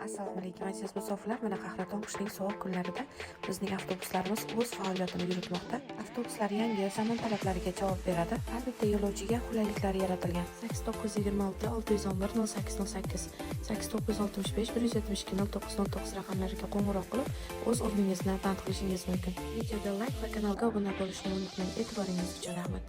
Assalomu alaykum, aziz musofirlar. Mana, qahraton qishning sovuq kunlarida bizning avtobuslarimiz o'z faoliyatini yuritmoqda. Avtobuslar yangi zamon talablariga javob beradi. Har bitta yo'lovchiga qulayliklar yaratilgan. 8 926 611 08 08, 8 965 172 09 09 raqamlariga qo'ng'iroq qilib, o'z o'rningizni band qilishingiz mumkin. Videoga layk va kanalga obuna bo'lishni unutmang. E'tiboringiz uchun rahmat.